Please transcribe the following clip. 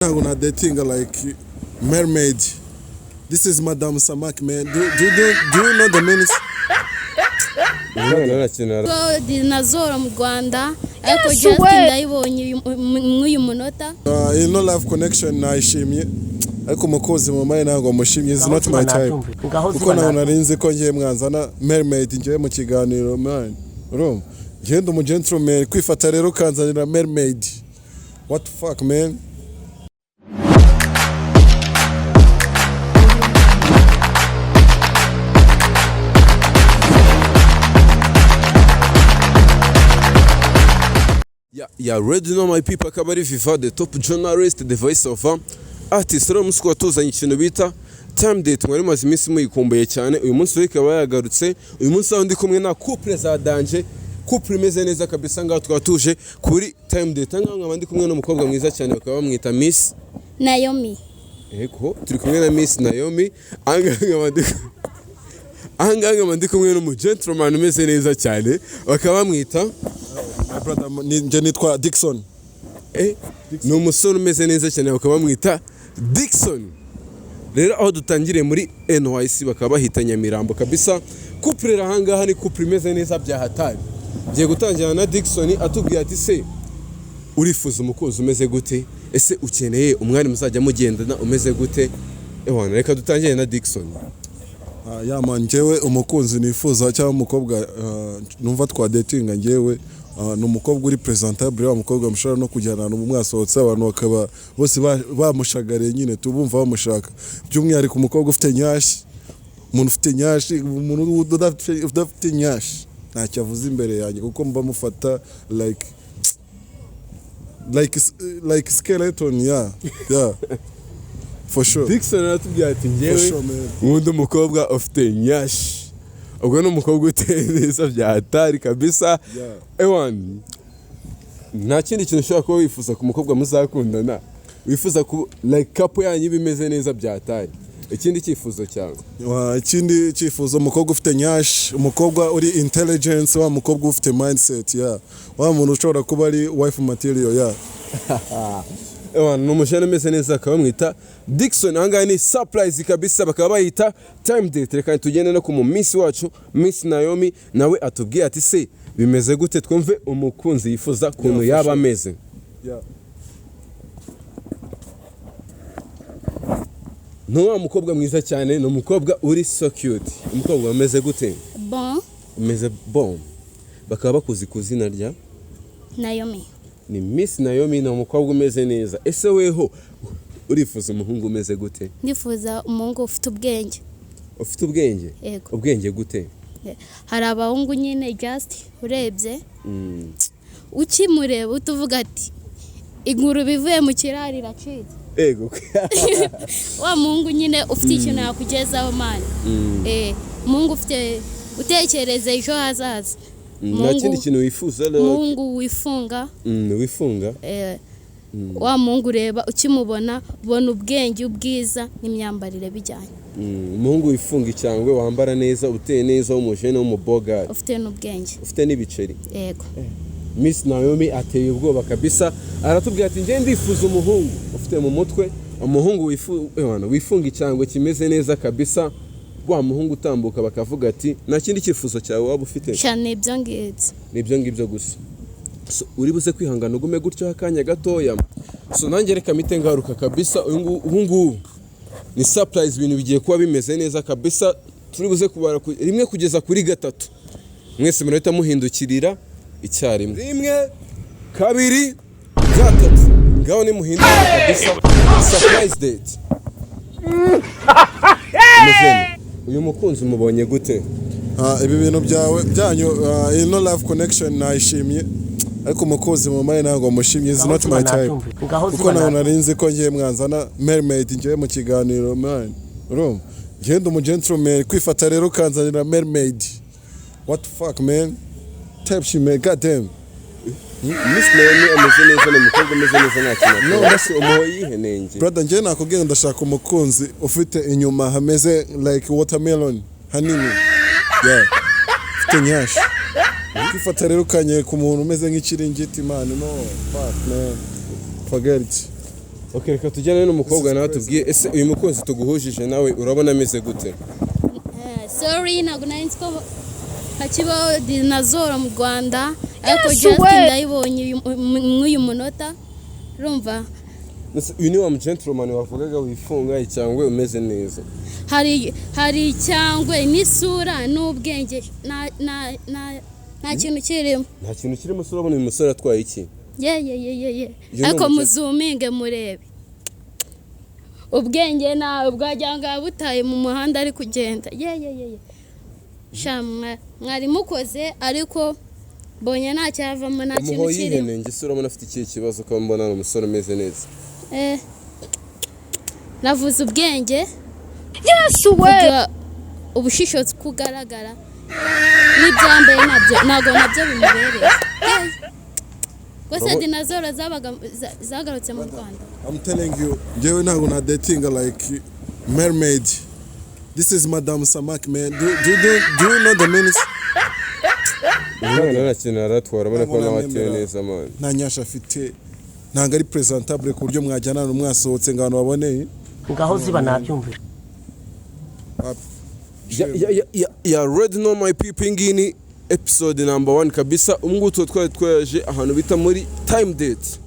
Ntabwo na dating like mermaid. This is Madame Samak, man. Do you know the meaning? Umwana arakina. Ko dinazoro mu Rwanda, ariko just ndayibonye mw'uyu munota. Ino love connection nayishimye, ariko umukozi mu mayi ntabwo mushimye, is not my type. Ngaho Kuko ziba. ntabwo nari nzi ko ngiye mwanzana mermaid ngiye mu kiganiro, man. Urumva? Ngenda umu gentleman kwifata rero ukanzanira mermaid. What the fuck, man? Yeah, ready now, my people. Akaba ari Viva, the top journalist, the voice of artist. Rero umunsi watuzanye ikintu bita time date, mwari mumaze iminsi muyikumbuye cyane. Uyu munsi rero ikaba yagarutse. Uyu munsi aho ndi kumwe na couple za danger, couple imeze neza kabisa. Ngaho twaba tuje kuri time date. Ngaho nkaba ndi kumwe n'umukobwa mwiza cyane, bakaba bamwita Miss Naomi. Ego, turi kumwe na Miss Naomi. Ahangaha nkaba ndi kumwe n'umu gentleman umeze neza cyane, bakaba bamwita My brother, njye nitwa Dickson. Ni umusore umeze neza cyane, bakaba bamwita Dickson. Rero aho dutangiriye muri NYC, bakaba bahita Nyamirambo kabisa. Couple rero ahangaha ni couple imeze neza bya hatari. Ngiye gutangira na Dickson atubwira ati: "Se urifuza umukunzi umeze gute? Ese ukeneye umwari muzajya mugendana umeze gute?" Ewana, reka dutangire na Dickson. Ah, yeah man, njyewe umukunzi nifuza cyangwa umukobwa numva twadetinga njyewe ni umukobwa uri presentable, wa mukobwa mushobora no kujyana ahantu mwasohotse, abantu bakaba bose bamushagariye nyine, tubumva bamushaka. By'umwihariko umukobwa ufite nyashi, umuntu ufite nyashi. Umuntu udafite nyashi ntacyo avuze imbere yanjye, kuko mba mufata like skeleton. Yeah, for sure. Dickson aratubwira ati: For "Njyewe sure, man. nkunda umukobwa ufite nyashi." Ubwo ni umukobwa uteye neza bya hatari kabisa. Ewan, nta kindi kintu ushobora kuba wifuza ku mukobwa muzakundana, wifuza ku like couple yanyu iba imeze neza bya hatari, ikindi cyifuzo cyawe? Ikindi cyifuzo, umukobwa ufite nyashi, umukobwa uri intelligence, wa mukobwa ufite mindset, yeah, wa muntu ushobora kuba ari wife material, yeah. Ewan, ni umujene umeze neza, bakaba bamwita Dickson. Ahangaha ni surprise kabisa, bakaba bayita time date. Reka tugende no ku mu miss wacu, Miss Naomi, nawe atubwiye ati: "Se bimeze gute?" Twumve umukunzi yifuza ukuntu Yeah, for yaba sure. ameze. Ni wa mukobwa mwiza cyane, ni umukobwa uri so cute. Umukobwa umeze gute? Bon. Umeze bon. Bakaba bakuzi ku izina rya? Naomi. Ni Miss Naomi, ni umukobwa umeze neza. Ese weho urifuza umuhungu umeze gute? Ndifuza umuhungu ufite ubwenge. Ufite ubwenge? Yego. Ubwenge gute? Hari abahungu nyine just urebye, ukimureba utuvuga ati: "Ingurube ivuye mu kiraro iracitse." Ego. Wa muhungu nyine ufite ikintu yakugezaho, man. Umuhungu ufite utekereza ejo hazaza. Nta kindi kintu wifuza rero? Umuhungu wifunga. Wifunga. Wa muhungu ureba, ukimubona ubona ubwenge, ubwiza n'imyambarire bijyanye. Umuhungu wifunga icyangwe, wambara neza, uteye neza, w'umujene, w'umubogari. Ufite n'ubwenge. Ufite n'ibiceri. Yego. Miss Naomi ateye ubwoba kabisa. Aratubwira ati: "Njye ndifuza umuhungu ufite mu mutwe, umuhungu ewana, wifunga icyangwe kimeze neza kabisa, wa muhungu utambuka bakavuga ati." Nta kindi cyifuzo cyawe waba ufite? Cyane, ibyo ngibyo. Ni ibyo ngibyo gusa. So, uri buze kwihangana ugume gutyo akanya gatoya. So nanjye reka mpite ngaruka kabisa. Uyu ubu ngubu ni surprise, ibintu bigiye kuba bimeze neza kabisa. Turi buze kubara rimwe kugeza kuri gatatu, mwese murahita muhindukirira icyarimwe. Rimwe, kabiri, gatatu. Ngaho nimuhindukire kabisa. Surprise date. Umujene, uyu mukunzi umubonye gute? Ah, ibi bintu byawe byanyu, ino love connection nayishimye, ariko umukozi mu mayi ntabwo mushimye, is not my type. Ngaho Kuko ziba. ntabwo nari nzi ko ngiye mwanzana mermaid ngiye mu kiganiro, man. Urumva? Ngenda umu gentleman kwifata rero ukanzanira mermaid. What the fuck, man? Type shit, man, god damn. Miss Naomi ameze neza, ni umukobwa umeze neza, nta kintu akora. Ese umuho yihe nenge? Brother, njye nakubwiye ngo ndashaka umukunzi ufite inyuma hameze like watermelon, hanini. Yeah. Ufite nyashi. Kwifata rero ukanyereka umuntu umeze nk'ikiringiti, man, no, fuck man. Forget it. Okay, reka tujyane n'umukobwa nawe tubwiye. Ese uyu mukunzi tuguhujije nawe urabona ameze gute? Sorry, ntabwo nari nzi ko hakibaho dinazoro mu Rwanda, ariko Yes, just we. ndayibonye mw'uyu munota, urumva. Ese uyu ni wa gentleman wavugaga wifunga cyangwa umeze neza? Hari icyangwe n'isura n'ubwenge, nta kintu kirimo. Nta kintu kirimo? Se urabona uyu musore atwaye iki? Ye ye ye ye ye! Uyu ni Ariko muzuminge murebe ubwenge, nawe bwagira ngo yabutaye mu muhanda ari kugenda. Ye ye ye ye! Sha, mwari mukoze, ariko mbonye nta cyavamo, nta kintu Umuhoye kirimo. y'ihene njye. Se urabona afite ikihe kibazo, ko mbona ari umusore umeze neza? Navuze ubwenge. Yes, we. Vuga ubushishozi ko ugaragara n'ibyambaye nabyo ntabwo nabyo bimubereye. Rwose dinazoro zabaga zagarutse mu Rwanda. I'm telling you, njyewe ntabwo na datinga like mermaid. This is Madame Samak, man. Do you know the meaning? Uyu mwana nta kintu aratwara, urabona ko Ntabwo nawe ateye namwemera. neza, man. Nta nyasha afite, ntabwo ari presentable ku buryo mwajyana ahantu mwasohotse ngo abantu babone. Ngaho ziba nabyumvira. Ya, already know, my people, iyi ngiyi ni episode number 1 kabisa. Ubu ngubu tuba twari twaje ahantu bita muri Time Date.